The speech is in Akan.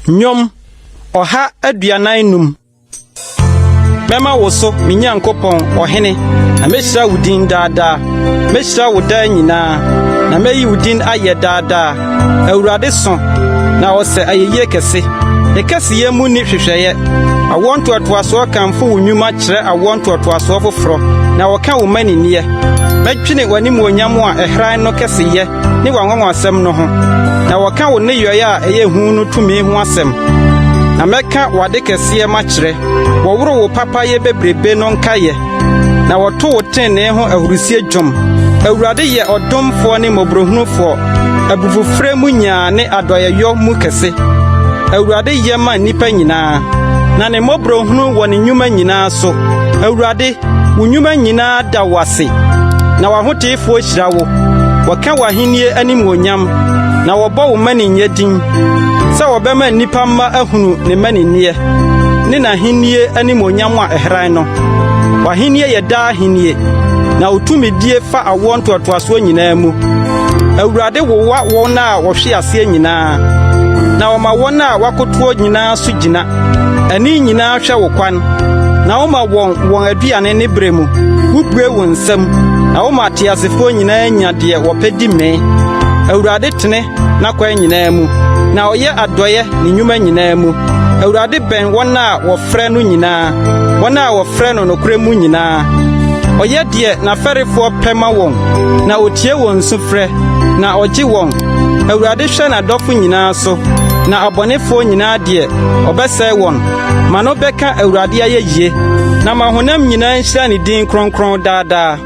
Nnwom 145. Mɛma wo so, me Nyankopɔn, Ɔhene, na mehyira wo din daa daa. Mehyira wo daa nyinaa, na meyi wo din ayɛ daa daa. Awurade so, na ɔsɛ ayeyie kɛse. Ne kɛseyɛ mu nni hwehwɛeɛ. Awoɔ ntoatoasoɔ kamfo wo nnwuma kyerɛ awoɔ ntoatoasoɔ foforɔ, na wɔka wo mmaninneɛ. Mɛdwene w'animuonyam a ɛhran no kɛseyɛ ne w'anwanwasɛm no ho, na wɔka wo nneyɔe a ɛyɛ hu no tumi ho asɛm. Na mɛka w'ade kɛseɛ makyerɛ. Wɔworo wo papayɛ bebrebe no nkaeɛ, na wɔto wo trenee ho ahurusie dwom. Awurade yɛ ɔdomfoɔ ne mmɔborɔhunufoɔ, abufufrɛ mu nyaa ne adɔeɛyɔ mu kɛse. Awurade yɛ ma nnipa nyinaa, na ne mmɔborɔhunu wɔ ne nnwuma nyinaa so. Awurade, wo nnwuma nyinaa da wo ase, na w'ahoteefoɔ hyira wo. Wɔka w'ahenni animuonyam, na wɔbɔ wo mmaninneɛ din, sɛ wɔbɛma nnipa mma ahunu ne mmaninneɛ ne n'ahenni animuonyam a ɛhran no. W'ahenni yɛ daa ahenni, na wo tumidie fa awoɔ ntoatoasoɔ nyinaa mu. Awurade wowa wɔn a wɔhwe aseɛ nyinaa, na ɔma wɔn a wɔakotoɔ nyinaa so gyina. Ani nyinaa hwɛ wo kwan, na woma wɔn wɔn aduane ne bere mu. Wubue wo nsam, na woma ateasefoɔ nyinaa nya deɛ wɔpɛ di mee. Awurade tene n'akwan nyinaa mu, na ɔyɛ adɔeɛ ne nnwuma nyinaa mu. Awurade bɛn wɔn a wɔfrɛ no nyinaa, wɔn a wɔfrɛ no nokorɛ mu nyinaa. Ɔyɛ deɛ n'afɛrefoɔ pɛ ma wɔn, na otie wɔn sufrɛ, na ɔgye wɔn. Awurade hwɛ n'adɔfo nyinaa so, na abɔnefoɔ nyinaa deɛ, ɔbɛsɛe wɔn. Ma no bɛka Awurade ayɛyie, na ma honam nyinaa nhyira ne din kronkron daa daa.